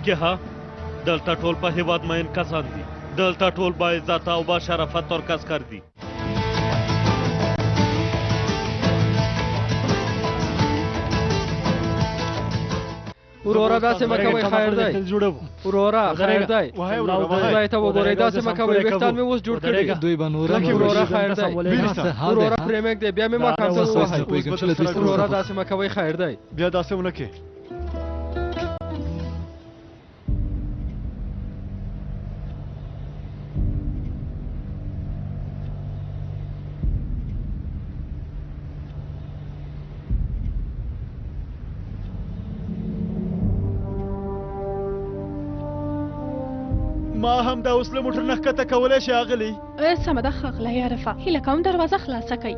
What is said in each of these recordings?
کې ها؟ دلته ټول په هیواد مین کسان دي، دلته ټول با عزته او با شرافت ترک عسکر دي. وروره داسې مه کوئ، خیر دی. وروره خیر دی، خدای ته وګورئ، داسې مه کوئ، ویښتان مې اوس جوړ کړي. دوی به نور هم وروره خیر دی، وروره پرې مې ږدئ، بیا مې ماښام ته ووهئ. وروره داسې مه کوئ، خیر دی. بیا داسې ونه کړې. ما هم دا اوس له موټر نه ښکته کولی شي اغلې؟ سمه ده ښاغلی عرفه، هیله کوم دروازه خلاصه کړئ.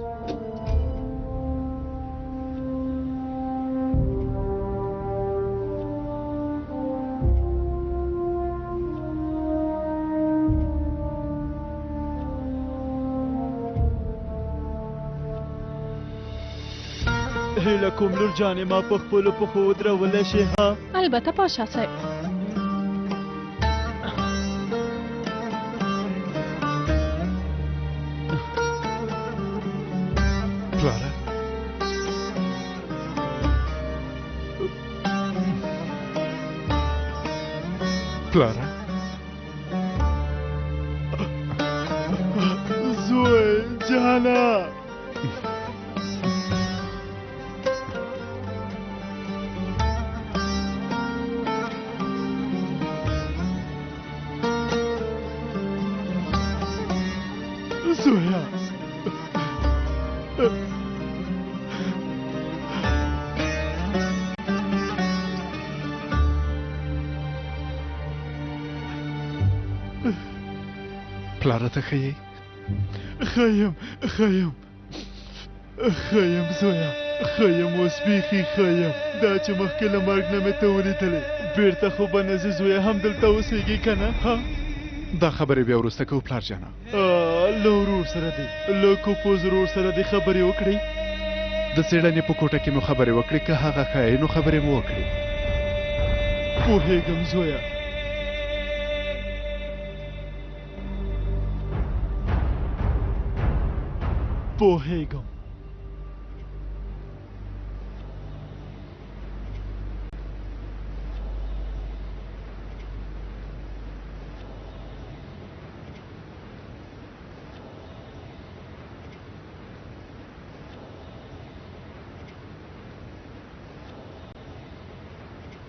هیله کوم لور جانې، ما په خپلو پښو ودرولی شي؟ ها البته پاشا صاحب. پلاره، پلاره، زوی جانه. زویا، پلاره ته ښه یې؟ ښه یم، ښه یم، ښه یم زویه، ښه یم، اوس بیخي ښه یم. دا چې مخکې له مرګ نه مې ته ولیدلې، بیرته خو به نه ځې زویه، همدلته اوسېږې که نه؟ ها دا خبرې بیا وروسته کوو پلار جانه. له ورور سره دې، له کوپوز ورور سره دې خبرې وکړې؟ د څېړنې په کوټه کې مو خبرې وکړې، که هغه ښایي نو خبرې مو وکړې. پوهېږم زویه. پوهېږم.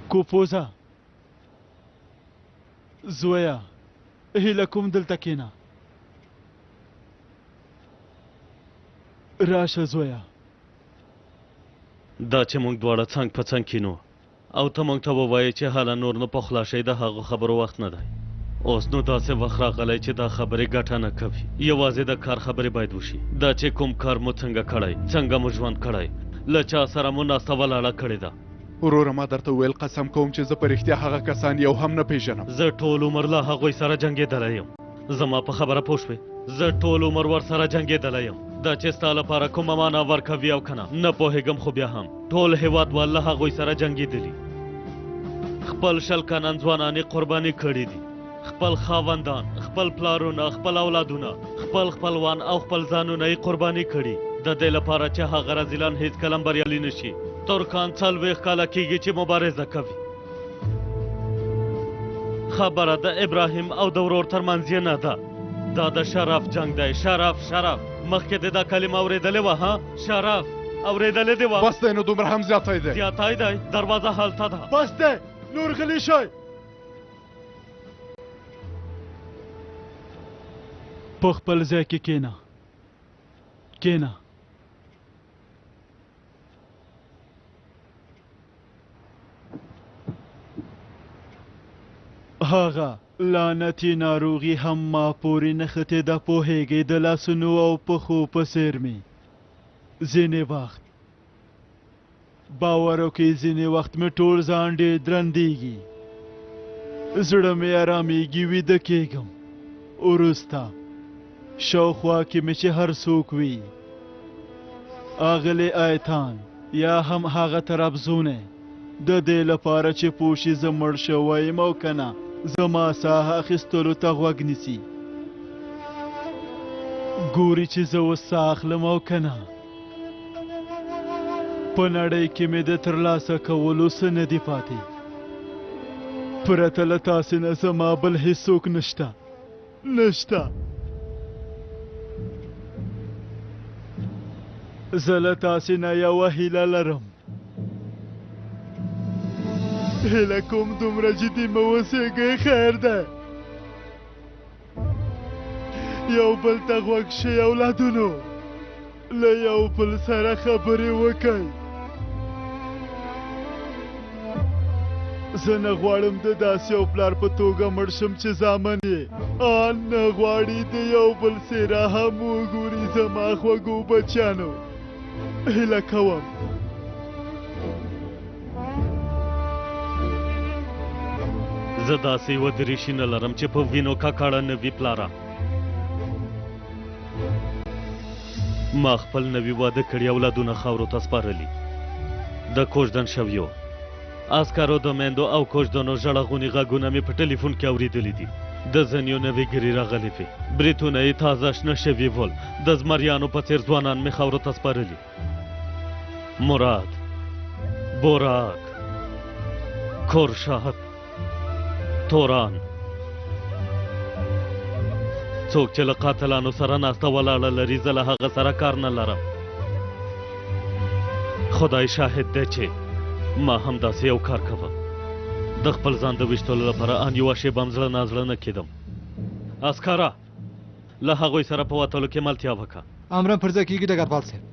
کوپوزه زویه، هیله کوم دلته کینه. راشه زویه. دا چې موږ دواړه څنګ په څنګ کینو او ته موږ ته ووایې چې هله نور نو پخلا شئ، د هغو خبرو وخت نه دی. اوس نو داسې وخت راغلی چې دا خبرې ګټه نه کوي، یوازې د کار خبرې باید وشي. دا چې کوم کار مو څنګه کړی، څنګه مو ژوند کړی، له چا سره مو ناسته ولاړه کړې ده. وروره ما درته وویل، قسم کوم چې زه په رښتیا هغه کسان یو هم نه پیژنم. زه ټول عمر له هغوی سره جنګېدلی یم، زما په خبره پوه شوې؟ زه ټول عمر ورسره جنګېدلی یم. دا چې ستا لپاره کومه معنا ورکوي او که نه نه پوهېږم، خو بیا هم ټول هیوادوال له هغوی سره جنګېدلي، خپل 20 کلن ځوانان یې قرباني کړي دي، خپل خاوندان، خپل پلارونه، خپل اولادونه، خپل خپلوان او خپل ځانونه یې قرباني کړي، د دې لپاره چې هغه رذیلان هیڅکله هم بریالي نه شي. ترکان 40 کاله کېږي چې مبارزه کوي. خبره د ابراهیم او د ورور ترمنځ یې نه ده، دا د شرف جنګ دی. شرف، شرف. مخکې دې دا کلمه اورېدلې وه؟ ها، شرف اورېدلې دې وه؟ بس دی نو، دومره هم زیاتی دی. زیاتی دی؟ دروازه هلته ده. بس دی نور، غلي شئ. په خپل ځای کې کینه، کینه. هغه لعنتي ناروغي هم ما پورې نښتې ده، پوهېږئ، د لاسونو او پښو په څېر مې ځینې وخت، باور وکړئ، ځینې وخت مې ټول ځان ډېر درندېږي، زړه مې ارامېږي، ویده کېږم. وروسته شاوخوا کې مې چې هر څوک وي، اغلې ایتان یا هم هغه ترابزونی، د دې لپاره چې پوه شي زه مړ شوی یم او که نه، زما ساه اخیستلو ته غوږ نیسي. ګوري چې زه اوس ساه اخلم او که نه. په نړۍ کې مې د ترلاسه کولو څه نه دي پاتې. پرته له تاسې نه زما بل هیڅوک نشته، نشته. زه له تاسې نه یوه هیله لرم. هیله کوم دومره جدي مه اوسېږئ، خیر دی. یو بل ته غوږ شئ اولادونو، له یو بل سره خبرې وکړئ. زه نه غواړم د داسې یو پلار په توګه مړ شم چې زامن یې آن نه غواړي د یو بل څېره هم وګوري. زما خوږو بچیانو، هیله کوم. زه داسې یوه دریشي نه لرم چې په وینو ککړه نه وي پلاره. ما خپل نوي واده کړي اولادونه خاورو ته سپارلي. د کوژدن شویو عسکرو د میندو او کوژدنو ژړغوني غږونه مې په ټلیفون کې اورېدلي دي. د ځنیو نوې ږیرې راغلې وې، بریتونه یې تازه شنه شوي ول. د زمریانو په څېر ځوانان مې خاورو ته سپارلي. مراد، بوراک، کورشاد، توران، څوک چې له قاتلانو سره ناسته ولاړه لري، زه له هغه سره کار نه لرم. خدای شاهد دی چې ما هم داسې یو کار کوه. د خپل ځان د ویشتلو لپاره ان یوه شېبه هم زړه نازړه نه کېدم. عسکره، له هغوی سره په وتلو کې ملتیا وکړه. امرم پر ځای کېږي ډګروال صاحب.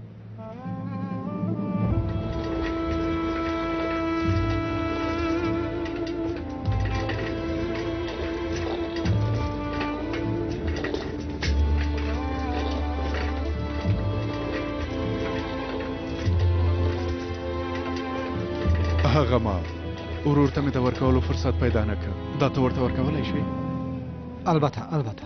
هغه ما ورور ته مې د ورکولو فرصت پیدا نه کړ. دا ته ورته ورکولی شې؟ البته البته.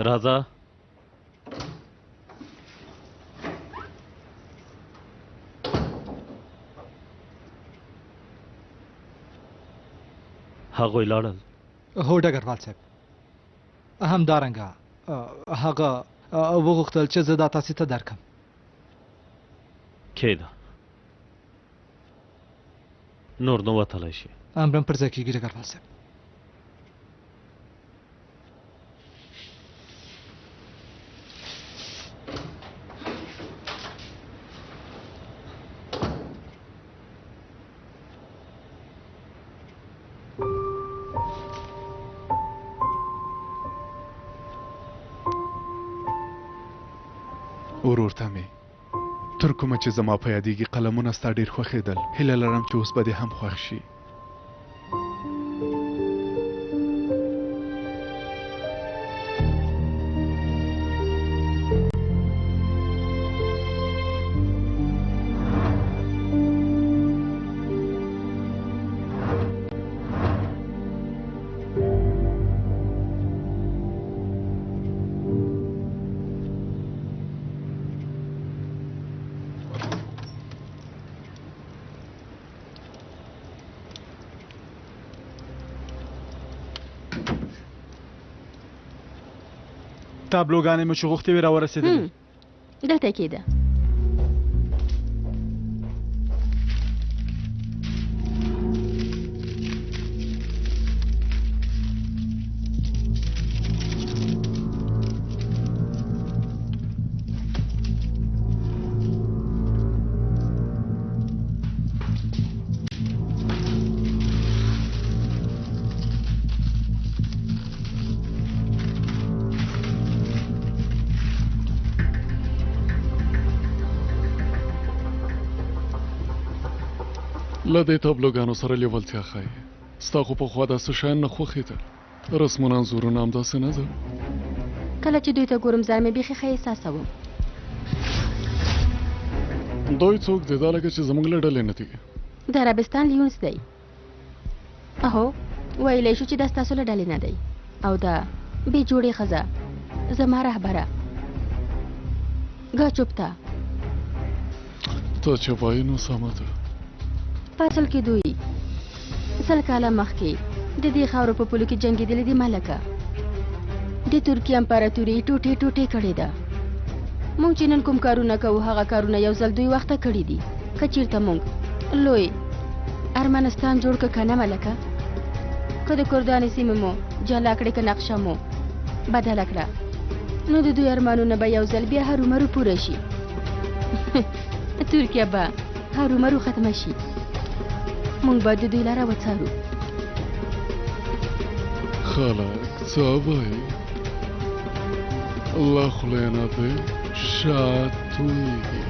راځه. هغوی لاړل. هو ډګروال صاحب، همدارنګه هغه وغوښتل چې زه دا تاسې ته درکړم. کېده، نور نو وتلی شي. امرم پر ځای کېږي ډګروال صاحب. ورور ته مې تر کومه چې زما په یادېږي قلمونه ستا ډېر خوښېدل. هیله لرم چې اوس به دې هم خوښ شي. تابلوګانې مو چې غوښتې وې راورسېدلې. دلته کېده. له دې تابلوګانو سره لیوالتیا ښایي. ستا خو پخوا داسې شیان نه خوښېدل. رسمونه انځورونه همداسې نه ده؟ کله چې دوی ته ګورم ځان مې بیخي ښه احساسوم. دوی څوک دی؟ دا لکه چې زموږ له ډلې نه دي. د عربستان لیونس دی. اهو ویلی شو چې دا ستاسو له ډلې نه دی. او دا بې جوړې ښځه زما رهبره ګاچوپتا. ته چې وایې نو سمه ده. په اصل کې دوی 100 کاله مخکې د دې خاورو په پولو کې جنګېدلي دي ملکه. د ترکیې امپراتوري ټوټې ټوټې کړې ده. موږ چې نن کوم کارونه کوو هغه کارونه یو ځل دوی وخته کړي دي. که چیرته موږ لوی ارمنستان جوړ که که نه ملکه، که د کردانو سیمې مو جلا کړې، که نقشه مو بدله کړه، نو د دوی ارمانونه به یو ځل بیا هرومرو پوره شي. ترکیه به هرومرو ختمه شي. موږ باید د دوی لاره وڅارو. خلک څه وایي؟ له خولې نه دې شات تویږي.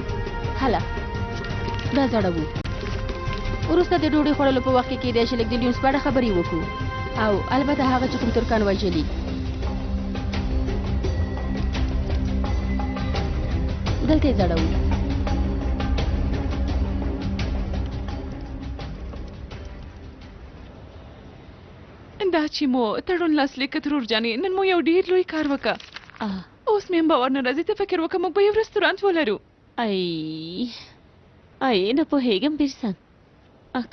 هله دا زړوو. وروسته د ډوډۍ خوړلو په وخت کې کېدای شي لږ د لیونس په اړه خبرې وکړو، او البته هغه چې کوم ترکان وژلي. دلته یې ځړوو. دا چې مو تړون لاسلیک کړ ترور جانې، نن مو یو ډیر لوی کار وکړ. اوس مې هم باور نه راځي. ته فکر وکړه موږ به یو رستورانت ولرو. ای ای نه پوهېږم بیرسن.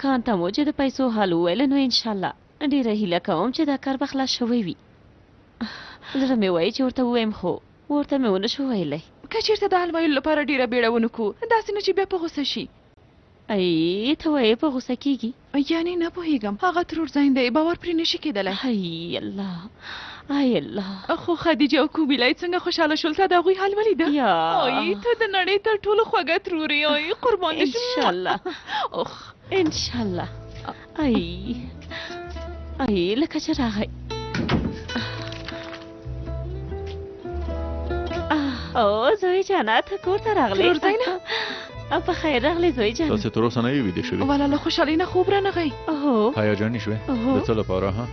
کان ته مو چې د پیسو حال وویل نو انشاءالله ډېره هیله کوم چې دا کار به خلاص شوی وي. زړه مې وایي چې ورته ووایم، خو ورته مې ونه شو ویلی. که چېرته د حال ویلو لپاره ډېره بیړه ونه کړو، داسې نه چې بیا په غوسه شي. ای ته وایې په غوسه کېږي؟ یعنې نه پوهېږم، هغه ترور ځای دی، باور پرې نشي کېدلی. ای الله ای الله. خو خدیجه او کوبیلای څنګه خوشحاله شول، تا د هغوی حال ولیده؟ ای ته د نړۍ تر ټولو خوږه ترور یې. ای قربان دې شم. انشاءالله اوخ انشاءالله. ای ای لکه چې راغی. او زوی جانه ته کور ته راغلې؟ ترور زینه په خیر راغلې زوی جانه. تاسې تر اوسه نه یې ویده شوي؟ والا له خوشحالۍ نه خوب رانغی. هیجاني شوې؟ د څه لپاره؟ ها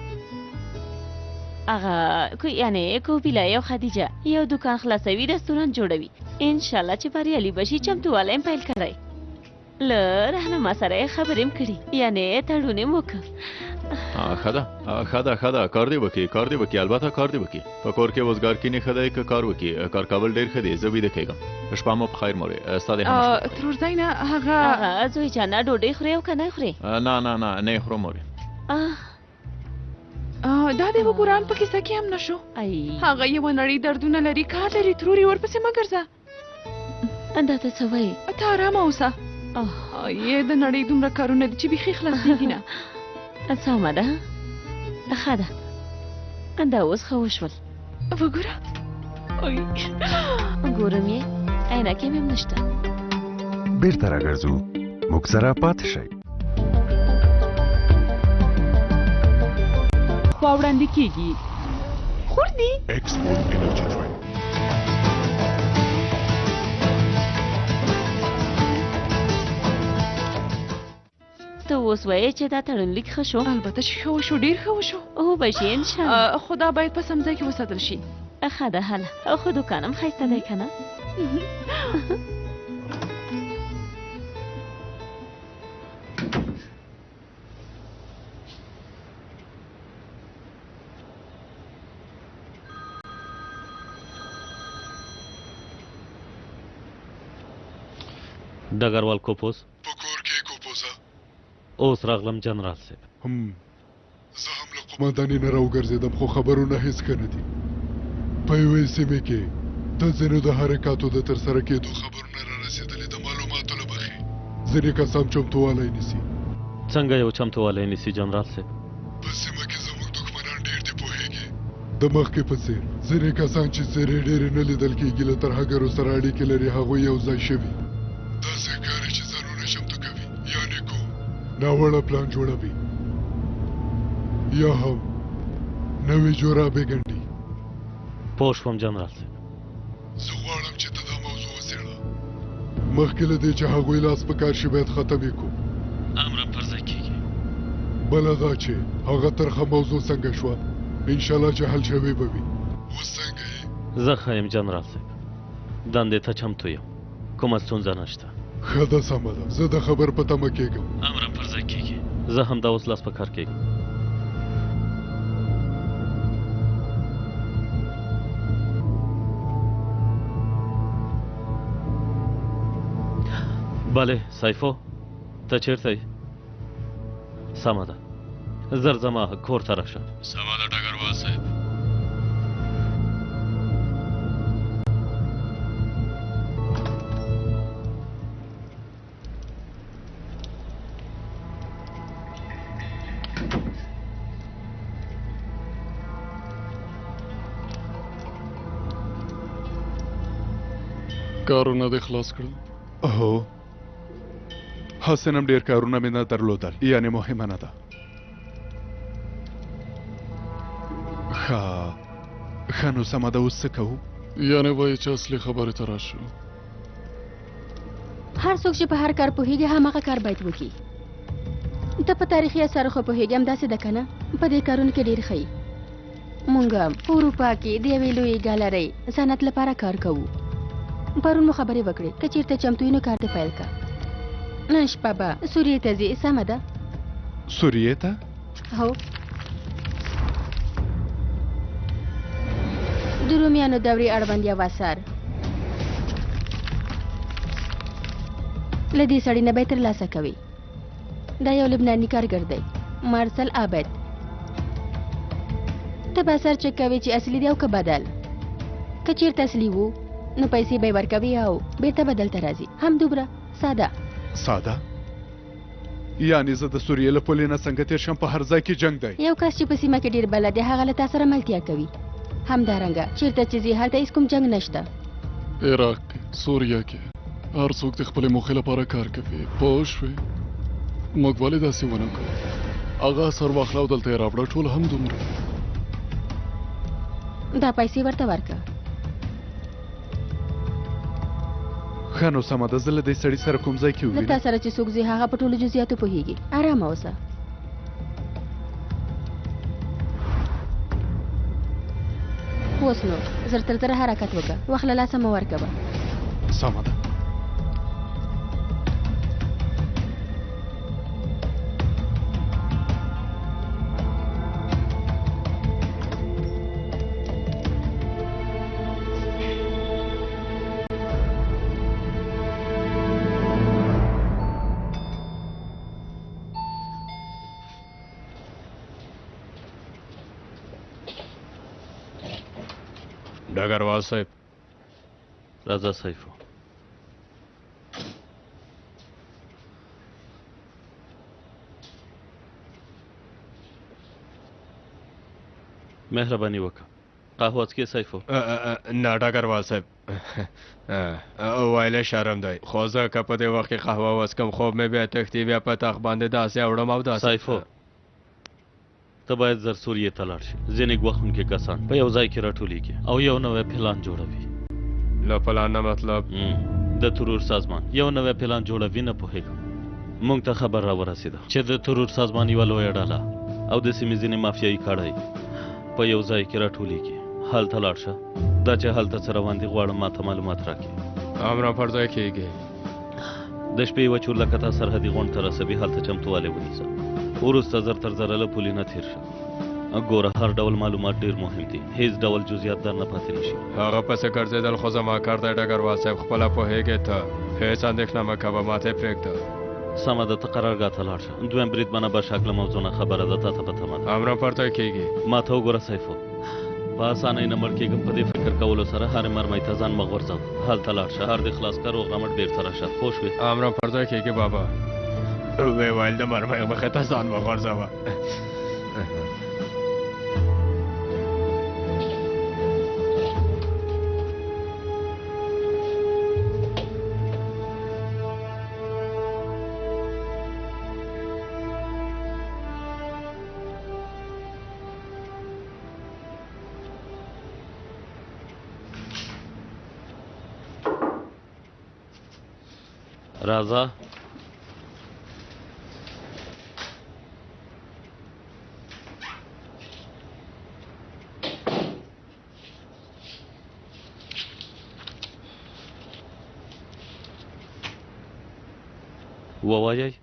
هغه یعنې کوبیلای او خدیجه یو دوکان خلاصوي، رستورانت جوړوي. انشاءالله چې بریالي به شي. چمتووالی هم پیل کړی. له رهنما سره یې خبرې هم کړي، یعنې تړون یې وکړ. ښه ده ښه ده ښه ده، کار دې وکړي، کار دې وکړي، البته کار دې وکړي. په کور کې وزګار کینې ښه دی که کار وکړي؟ کار کول ډېر ښه دی. زه ویده کېږم. شپه مو په خیر مورې، ستا دې هم شپه په خیر. ترور زینه هغه هغه زوی جانه ډوډۍ خورې او که نه خورې؟ نه نه نه نه یې خورم مورې. دا دی وګوره، ان په کیسه کې هم نه شو. هغه یوه نړۍ دردونه لري، کار لري. ترور یې ورپسې مه ګرځه. دا ته څه وایې؟ ته ارامه اوسه. یې د نړۍ دومره کارونه دي چې بیخي خلاصېږي نه. سمه ده، ښه ده، دا اوس ښه وشول. وګوره ګورم یې، عینکې مې هم نشته. بیرته راګرځو، موږ سره پاتې شئ. خوا وړاندې کیږي. خور دي. اکسپورت انرژي ډرینک. ته اوس وایې چې دا تړون لیک ښه شو؟ البته چې ښه وشو، ډېر ښه وشو. هو به شي انشاءالله. خو دا باید په سم ځای کې وساتل شي. ښه ده هله، خو دوکان هم ښایسته دی که نه؟ ډګروال کوپوس په کور کې کوپوسه. اوس راغلم جنرال صاحب. هم زه هم له قومندانۍ نه راوګرځېدم، خو خبرونه هېڅ ښه نه دي. په یوې سیمې کې د ځینو د حرکاتو د ترسره کېدو خبرونه را رسېدلي. د معلوماتو له مخې ځینې کسان چمتووالی نیسي. څنګه یو چمتووالی نیسي جنرال صاحب؟ په سیمه کې زموږ دښمنان ډېر دي، پوهېږې؟ د مخکې په څېر ځینې کسان چې څېرې ډېرې نه لیدل کېږي له ترهګرو سره اړیکې لري. هغوی یو ځای شوي، داسې ښکاري چې ځانونه چمتو کوي، یعنې کوم ناوړه پلان جوړوي یا هم نوې جورابې ګنډي. پوه شوم جنرال صاحب. زه غواړم چې ته دا موضوع وڅېړه. مخکې له دې چې هغوی لاس په کار شي باید ختم یې کړو. امر پر ځای کېږي. بله دا چې هغه ترخه موضوع څنګه شوه؟ انشاءالله چې حل شوې به وي. اوس څنګه یې؟ زه ښه یم جنرال صاحب، دندې ته چمتو یم، کومه ستونزه نشته. ښه ده، سمه ده، زه د خبر په تمه کېږم. امرم پر ځای کېږي، زه همدا اوس لاس په کار کېږم. بله سیفو، ته چېرته یې؟ سمه ده، زر زما کور ته راشه. سمه ده ډګروال صاحب. کارونه دې خلاص کړل؟ هو، هسې هم ډېر کارونه مې نه درلودل، یعنې مهمه نه ده. ښه ښه، نو سمه ده، اوس څه کوو؟ یعنې وایي چې اصلي خبرې ته راشو. هر څوک چې په هر کار پوهېږي هماغه کار باید وکړي. ته په تاریخي اثارو ښه پوهېږې، همداسې ده که نه؟ په دې کارونو کې ډېر ښه یې. موږ په اروپا کې د یوې لویې ګالرۍ صنعت لپاره کار کوو. پرون مو خبرې وکړې، که چېرته چمتو یې نو کار دې پیل کړه. نن شپه به سوریې ته ځې، سمه ده؟ سوریې ته؟ هو، د رومیانو دورې اړوند یو اثر له دې سړي نه به یې ترلاسه کوي. دا یو لبناني کارګر دی، مارسل عابد. ته به اثر چک کوې چې اصلي دی او که بدل. که چېرته اصلي وو نو پیسې به یې ورکوي او بېرته به دلته راځي. همدومره ساده. ساده؟ یعنې زه د سوریې له پولې نه څنګه تېر شم؟ په هر ځای کې جنګ دی. یو کس چې په سیمه کې ډېر بلد دی هغه له تا سره ملتیا کوي. همدارنګه چېرته چې ځې هلته هېڅ کوم جنګ نشته. عراق کې، سوریه کې هر څوک د خپلې موخې لپاره کار کوي، پوه شوې؟ موږ ولې داسې ونه کړو؟ هغه اثر واخله او دلته یې راوړه، ټول همدومره. دا پیسې ورته ورکړه. ښه نو سمه ده، زه له دې سړي سره کوم ځای کې له ووینم؟ تا سره چې څوک ځي هغه په ټولو جزئیاتو پوهېږي. ارامه اوسه. اوس نو زر تر زره حرکت وکړه، وخت له لاسه مه ورکوه. سمه ده. ډګروال صاحب. راځه سیفو. مهرباني وکړه، قهوه څکې سیفو؟ نه ډګروال صاحب، ویلې شرم دی، خو زه که په دې وخت کې قهوه وڅکم خوب مې بیا تښتي، بیا په تخت باندې داسې اوړم او داسې. سیفو، ته باید زر سوریې ته لاړ شې. ځینې ګواښونکي کسان په یو ځای کې راټولېږي او یو نوی پلان جوړوي. له پلان نه مطلب؟ د ترور سازمان یو نوی پلان جوړوي. نه پوهېږم، موږ ته خبر راورسېده چې د ترور سازمان یوه لویه ډله او د سیمې ځینې مافیایي کړۍ په یو ځای کې راټولېږي. هلته لاړ شه، دا چې هلته څه روان دي غواړم ما ته معلومات راکړي. امر پر ځای کېږي. د شپې یوه چورلکه تا سرحدي غونډ ته رسوي، هلته چمتووالی ونیسه. وروسته زر تر زره له پولې نه تېر شه. ګوره، هر ډول معلومات ډېر مهم دي، هیڅ ډول جزئیات درنه پاتې نه شي. هغه پسې ګرځېدل خو زما کار دی ډګروال صاحب، خپله پوهېږې ته. هېڅ اندېښنه مه کوه، ماته یې پرېږده. سمه ده، ته قرارګاه ته لاړ شه. دویم بریدمنه بشاک له موضوع نه خبره ده، تا ته په تمه ده. امر پر ځای کېږي. ما ته وګوره سیفو، په اسانۍ نه مړ کېږم. په دې فکر کولو سره هرې مرمۍ ته ځان مه غورځوه. هلته لاړ شه، هر دې خلاص کړه، روغ رمټ بېرته راشه. پوه شوې؟ امر پر ځای کېږي بابا. ویې ویل د مرمۍ مخې ته ځان مه غورځوه. راځه. ووایئ.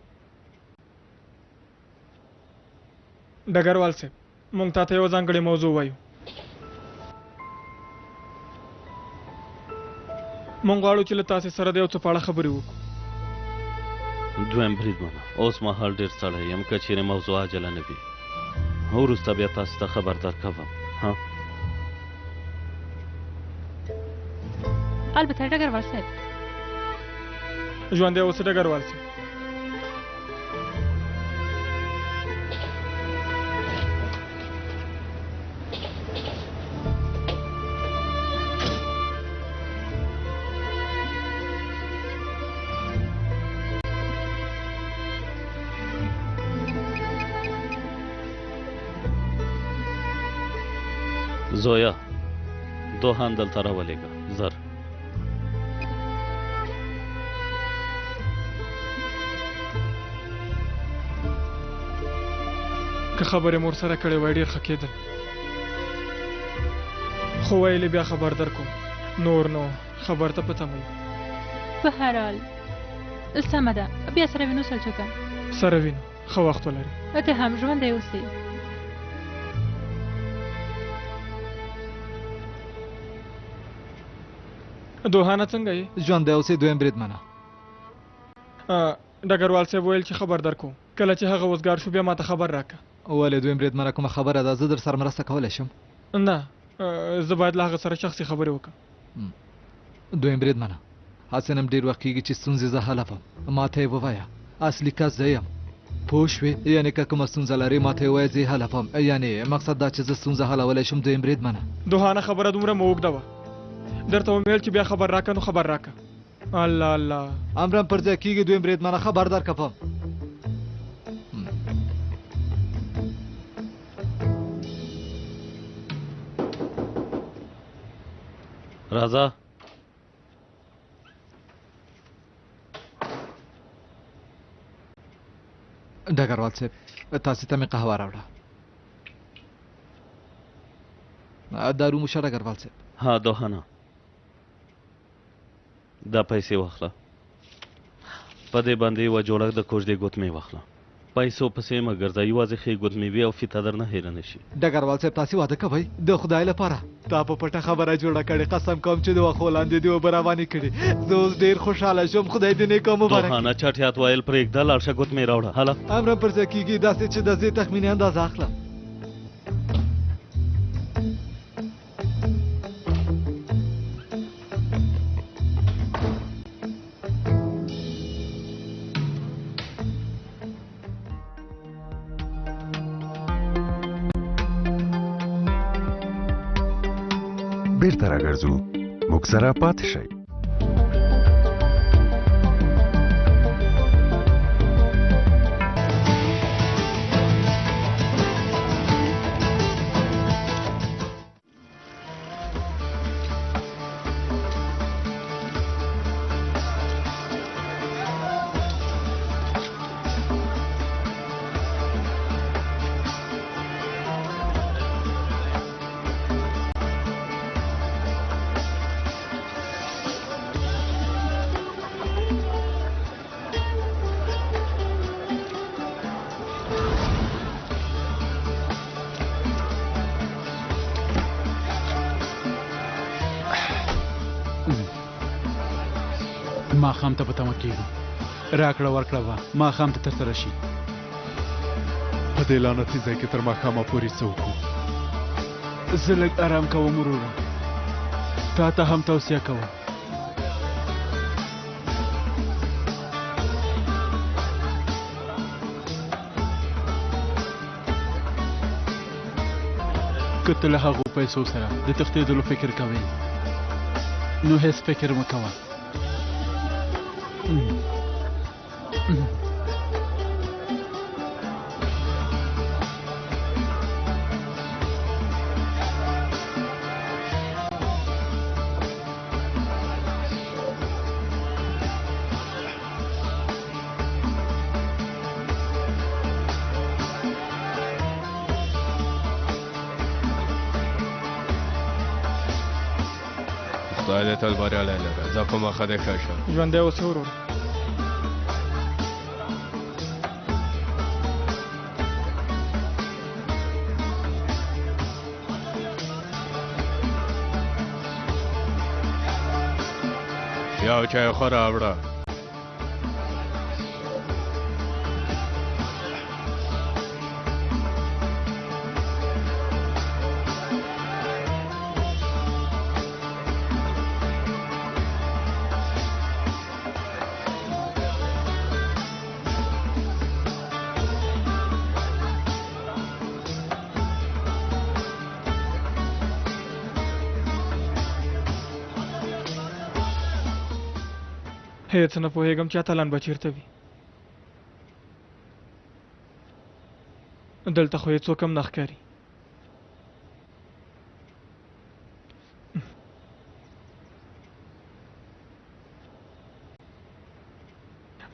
ډګروال صاحب، موږ تاته یوه ځانګړې موضوع وایو. موږ غواړو چې له تاسې سره د یو څه په اړه خبرې وکړو. دویم بریدمنه، اوس مهال ډېر ستړی یم، که چیرې موضوع عاجله نه وي وروسته بیا تاسې ته خبر درکوم. ها البته ډګروال صاحب. ژوندی اوسې ډګروال صاحب. زویا، دوهان دلته راولېږه زر. که خبرې مو ورسره کړې وای ډېر ښه کېدل، خو ویل یې بیا خبر درکوم. نور نو خبر ته په تمه یو. په هر حال سمه ده، بیا سره وینو سلچکه. سره وینو، ښه وخت ولرې. ته هم ژوندی اوسې. دوهانه څنګه یې؟ ژوندی اوسې دویم بریدمنه. ډګروال صاحب ویل چې خبر درکوم، کله چې هغه وزګار شو بیا ماته خبر راکړه. ولې دویم بریدمنه، کومه خبره ده؟ زه در سره مرسته کولی شم؟ نه، زه باید له هغه سره شخصي خبرې وکړم. دویم بریدمنه، هسې نم ډېر وخت کېږي چې ستونزې زه حلوم. ماته یې ووایه، اصلي کس زه یم، پوه شوې؟ یعنې که کومه ستونزه لرې ماته یې ووایه، زه یې حلوم. یعنې مقصد دا چې زه ستونزه حلولی شم. دویم بریدمنه. دوهانه، خبره دومره مو اوږده وه، درته ومې ویل چې بیا خبر راکړه، نو خبر راکړه. الله الله. امرم پر ځای کېږي دویم بریدمنه، خبر درکوم. راځه. ډګروال صاحب، تاسې ته مې قهوه راوړه. دارو مو شه ډګروال صاحب. ها دوهانه، دا پیسې واخله، په دې باندې یوه جوړه د کوژدې ګوتمې واخله. پیسو پسې مه ګرځه، یوازې ښې ګوتمې وي او فیته درنه هېره نه شي. ډګروال صاحب، تاسې واده کوئ؟ د خدای لپاره تا په پټه خبره جوړه کړې، قسم کوم چې د وښو لاندې دې اوبه روانې کړي. زه اوس ډېر خوشحاله شوم، خدای دې نیک او مبارک. دوهانه، چټیات ویل پرېږده، لاړ شه ګوتمې راوړه. هله. امرم پر ځای کېږي، داسې چې د زې تخمیني اندازه اخلم. بیرته راګرځو، موږ سره پاتې شئ. ماښام ته په تمه کېږو، راکړه ورکړه به ماښام ته ترسره شي. په دې لعنتي ځای کې تر ماښامه پورې څه وکړو؟ زه لږ ارام کوم وروره، تا ته هم توصیه کوم. که ته له هغو پیسو سره د تښتېدلو فکر کوې نو هېڅ فکر مه کوه. خدای دې تل بریالی لره، ځه په مخه دې ښه شه. ژوندی اوسې وروره. یو چای خو راوړه. هیڅ نه پوهېږم چې اتلان به چېرته وي. دلته خو یې څوک هم نه ښکاري.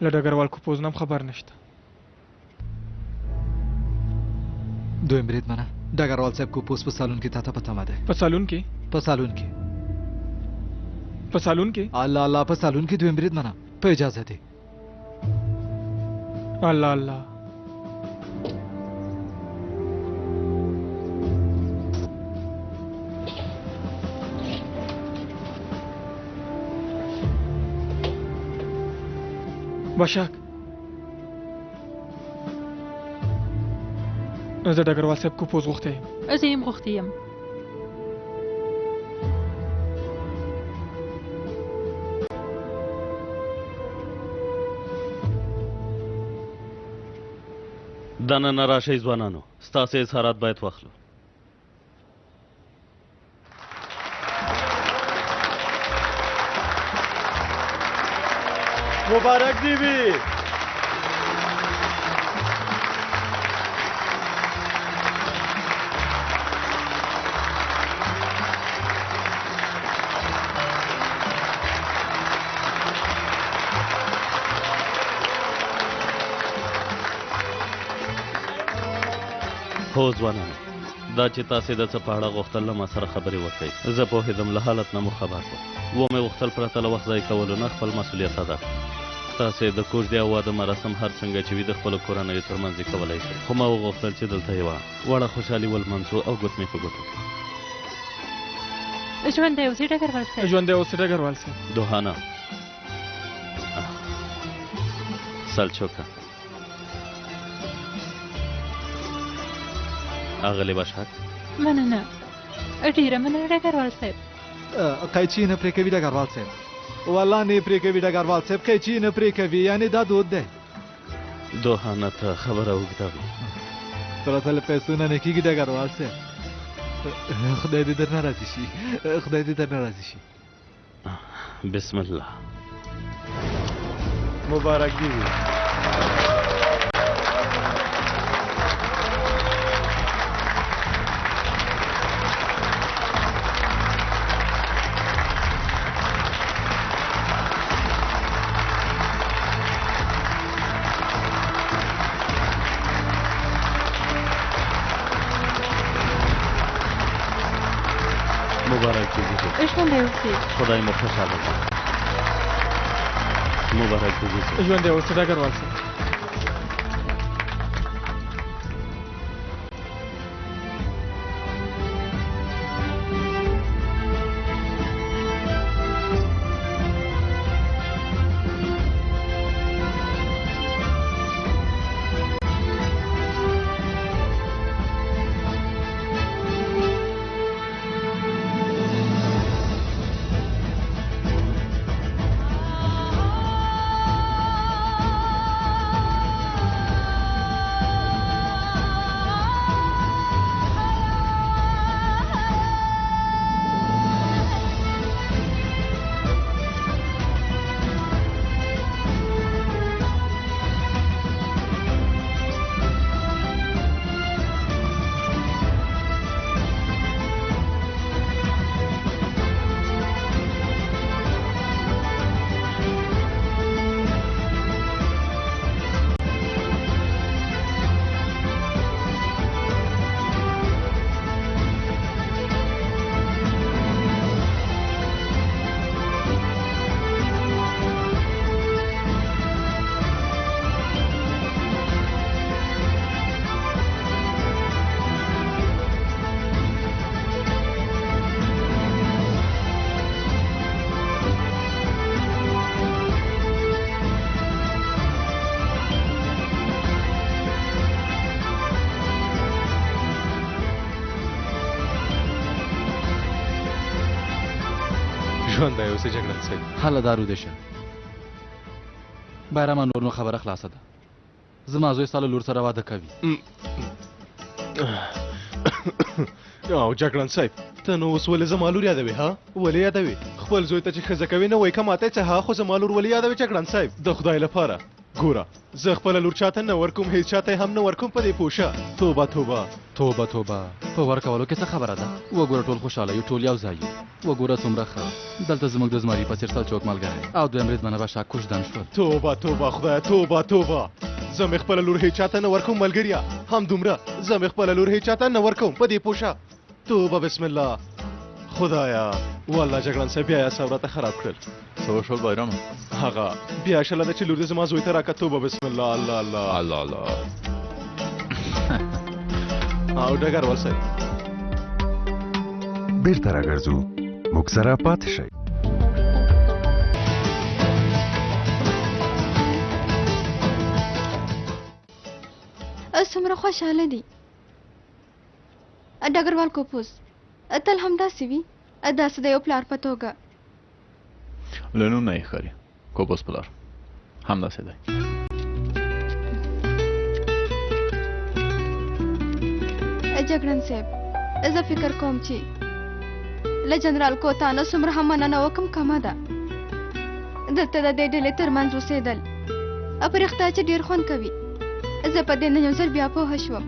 له ډګروال کوپوز نه هم خبر نشته. دویم برید منه، ډګروال صاحب کوپوز په سالون کې تاته په تمه دی. په سالون کې؟ په سالون کې. په سالون کې؟ الله الله، په سالون کې. دویم برید منه، په اجازه دی. الله الله. بشاک، زه ډګروال صاحب کوپوز غوښتی یم. زه یې هم غوښتی یم. دننه راشئ ځوانانو، ستاسې اظهارات باید واخلو. مبارک دی وي. هو ځوانانو، دا چې تاسې د څه په اړه غوښتل له ما سره خبرې وکړئ. زه پوهېدم له حالت نه مو خبر وم. ومې غوښتل پرته له وخت ضایع کولو نه خپل مسؤلیت ادا کړم. تاسې د کوژدې او واده مراسم هر څنګه چې وي د خپلو کورنیو ترمنځ یې کولی شئ، خو ما وغوښتل چې دلته یوه وړه خوشحالي ولمانځو او ګوتمې په ګوتو کړو. ژوندی اوسې ډګروال صاحب. ژوندی اوسې ډګروال صاحب. دوهانه سلچوکه، اغلې بشاک. مننه، ډېره مننه ډګروال صاحب. قیچي نه پرې کوي ډګروال صاحب، والله نه پرې کوي ډګروال صاحب، قیچي نه پرې کوي، یعنې دا دود دی. دوهانه ته خبره اوږده وي. پرته له پیسو نه نه کېږي ډګروال صاحب. خدای دې درنه راضي شي، خدای دې درنه راضي شي. بسم الله. مبارک دی وي. مبارک دې وي. ژوندی اوسې. خدای مو خوشحاله کړه. مبارک دې وي. ژوندی اوسې ډګروال صاحب. ژوندی اوسې جګړن صاحب. هله دارو دې شه بایرامه، نور نو خبره خلاصه ده. زما زوی ستا له لور سره واده کوي. او جګړن صاحب، ته نو اوس ولې زما لور یادوې؟ ها، ولې یادوې؟ خپل زوی ته چې ښځه کوې نه وایي که ماته څه؟ ها، خو زما لور ولې یادوې جګړن صاحب؟ د خدای لپاره ګوره، زه خپله لور چاته نه ورکوم، هیڅ چاته هم نه ورکوم، په دې پوه شه. توبه توبه توبه توبه. په ورکولو کې څه خبره ده؟ وګوره ټول خوشحاله یو، ټول یو ځای یو. وګوره څومره ښه دلته زموږ د زمري په څېر سلچوک ملګری او دویم بریدمنه به شاک کوژدن شول. توبه توبه خدایه، توبه توبه. زه مې خپله لور هیچا ته نه ورکوم ملګریه، همدومره. زه مې خپله لور هیچا ته نه ورکوم، په دې پوه شه. توبه بسم الله. خدایا، والله جګړن صاحب بیا یې اعصاب راته خراب کړل. څه وشول بایرامه؟ هغه بیا شله ده چې لور دې زما زوی ته راکړه. توبه بسم الله. الله الله الله الله. او ډګروال صاحب، بیرته راګرځو، موږ سره پاتې شئ. څومره خوشحاله دي ډګروال کوپوس، تل همداسې وي، داسې د یو پلار په توګه. له نوم نه یې ښکاري کوپوس پلار همداسې دی. جګړن صاحب، زه فکر کوم چې له جنرال کوتانه څومره هم مننه وکم کمه ده. دلته د دې ډلې ترمنځ اوسېدل په رښتیا چې ډېر خوند کوي. زه په دې نن یو ځل بیا پوهه شوم.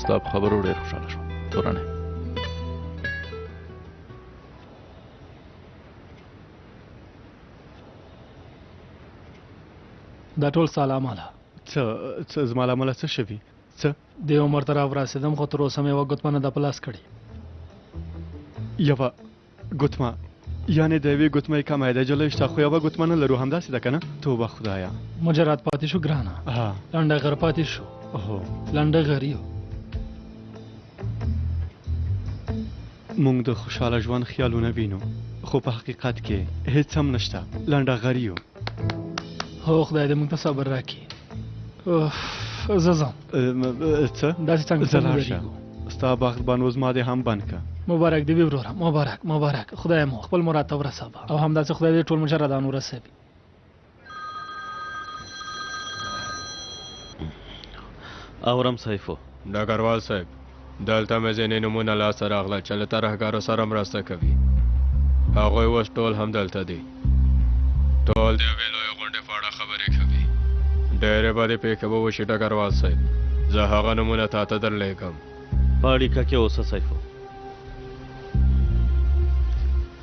ستا په خبرو ډېر خوشحاله شوم تورنه. دا ټول ستا له امله. څه څه زما له امله څه شوي؟ څه؟ دې عمر ته راورسېدم خو تر اوسه مې یوه ګوتمه نه ده په لاس کړې. یوه ګوتمه؟ یعنې د یوې ګوتمې کمی دی جلۍ شته، خو یوه ګوتمه نه لرو، همداسې ده که نه؟ توبه خدایه. مجرد پاتې شو ګرانه، لنډه غر پاتې شو. هو لنډه غر یو. موږ د خوشحاله ژوند خیالونه وینو، خو په حقیقت کې هیڅ هم نشته، لنډه غر یو. هو خدای دې موږ ته صبر راکړي. زه ځم. څه؟ داسې څنګه ځه لاړ شه، ستا بخت بند و، زما دې هم بند که. مبارک دې وي وروره، مبارک مبارک. خدای مو خپل مراد ته ورسوه، او همداسې خدای دې ټول مجردان ورسوي. اورم سیفو. ډګروال صاحب، دلته مې ځینې نومونه لاسته راغله چې له ترهګرو سره مرسته کوي. هغوی اوس ټول همدلته دي. ټول د یوې لویې غونډې په اړه خبرې کوي. ډېرې بدې پېښې به وشي ډګروال صاحب. زه هغه نومونه تا ته درلېږم. په اړیکه کې اوسه سیفو.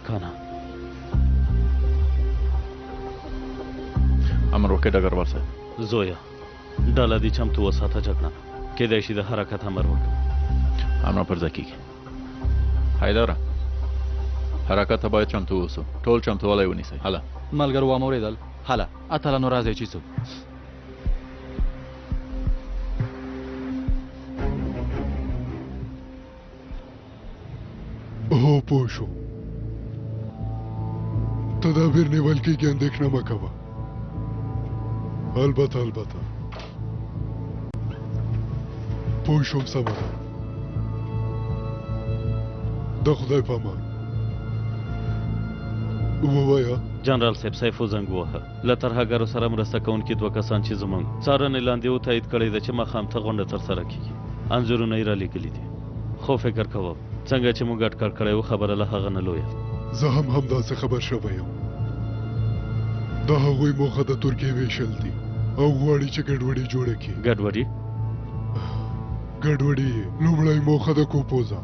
کنه امر وکړه ډګروال صاحب. زویه، ډله دې چمتو وساته جګړه. کېدای شي د حرکت امر وکړم. امر پر ځای کېږي. حیدره، حرکت ته باید چمتو اوسو، ټول چمتووالی ونیسئ. هله ملګرو وامه اورېدل؟ هله اتلانو راځئ چې ځو. هو پوه شو، تدابیر نیول کېږي، اندېښنه مه کوه. البته البته پوه شوم، سمه ده. د خدای په امان. ووایه. جنرال صاحب، سیفو زنګ ووهه. له ترهګرو سره مرسته کوونکي دوه کسان چې زموږ څارنې لاندې وو تایید کړې ده چې ماښام ته غونډه ترسره کېږي. انځورونه یې رالیږلي دي، خو فکر کوم څنګه چې موږ اټکل کړی و خبره له هغه نه لویه. زه هم همداسې خبر شوی یم. د هغوی موخه د ترکیې ویشل دي او غواړي چې ګډوډي جوړه کړي. ګډوډي؟ ګډوډي یې لومړی موخه د کوپوزا،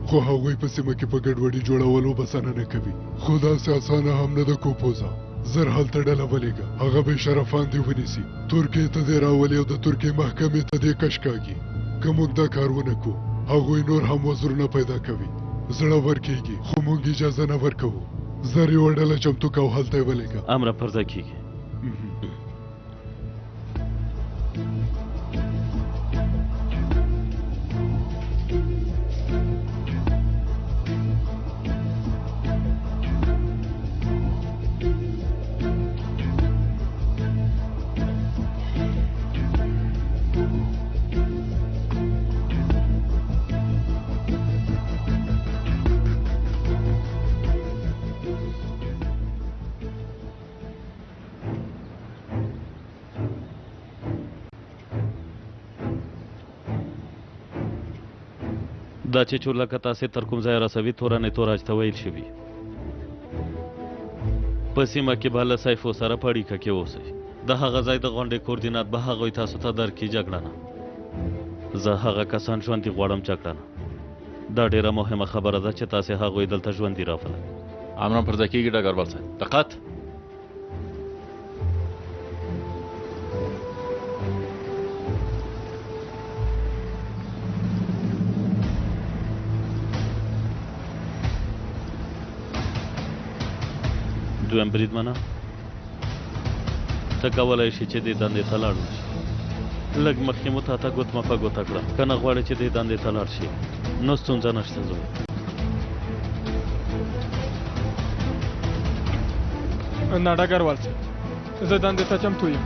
خو هغوی په سیمه کې په ګډوډي جوړولو بسنه نه کوي. خو داسې اسانه هم نه ده کوپوزا. زر هلته ډله ولېږه، هغه بې شرفان دې ونیسي، ترکیې ته دې راولي او د ترکیې محکمې ته دې کش کاږي. که موږ دا کار ونه کړو، هغوی نور هم وزرونه پیدا کوي، زړه ورکېږي، خو موږ اجازه نه ورکوو. زر یوه ډله چمتو که او هلته یې ولېږه. امر پر ځای کېږي. دا چې چورلکه تاسې تر کوم ځایه رسوي تورنې توراج ته ویل شوي. په سیمه کې به له سیفو سره په اړیکه کې اوسئ. د هغه ځای د غونډې کوردینات به هغوی تاسو ته درکړي. جګړنه، زه هغه کسان ژوندي غواړم. جګړنه، دا ډېره مهمه خبره ده چې تاسې هغوی دلته ژوندي راولئ. امرم پر ځای کېږي ډګروال صاحب. دقت. دویم بریدمنه، ته کولی شې چې دې دندې ته لاړ شې. لږ مخکې مو تاته ګوتمه په ګوته کړه. که نه غواړې چې دې دندې ته لاړ شې نو ستونزه نشته زوی. نه ډګروال صاحب، زه دندې ته چمتو یم.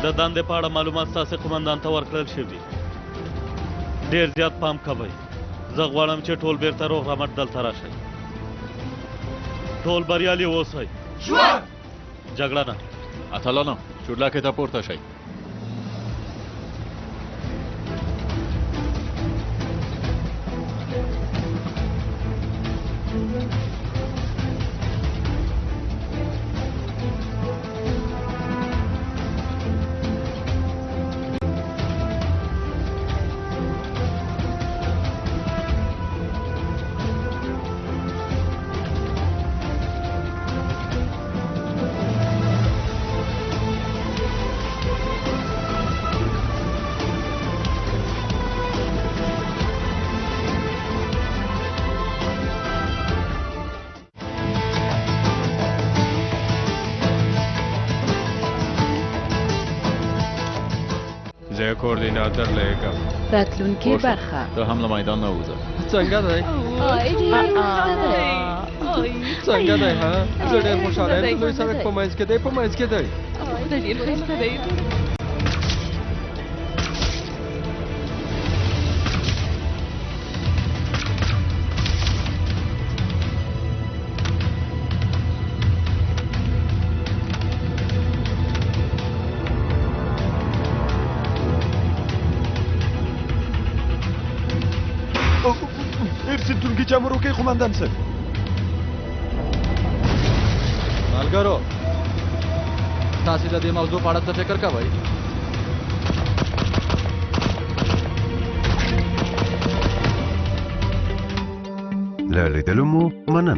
د دندې په اړه معلومات ستاسې قومندان ته ورکړل شوي. ډېر زیات پام کوئ. زه غواړم چې ټول بیرته روغ رمټ دلته راشئ. ټول بریالي اوسئ. ژوند. جګړه نه. اتلانو، چورلکې ته پورته شئ. زه کوردینات درلېږم. راتلونکې برخه. ته هم له میدان نه ووځه. څنګه دی؟ څنګه دی ها؟ زه ډېر خوشحاله یم. د لوی سړک په منځ کې دی، په منځ کې دی. ډېر ښایسته دی. ارسیدونکي چې امر وکړي قومندان صاحب. ملګرو، تاسې د دې موضوع په اړه څه فکر کوئ؟ له لیدلو مو مننه.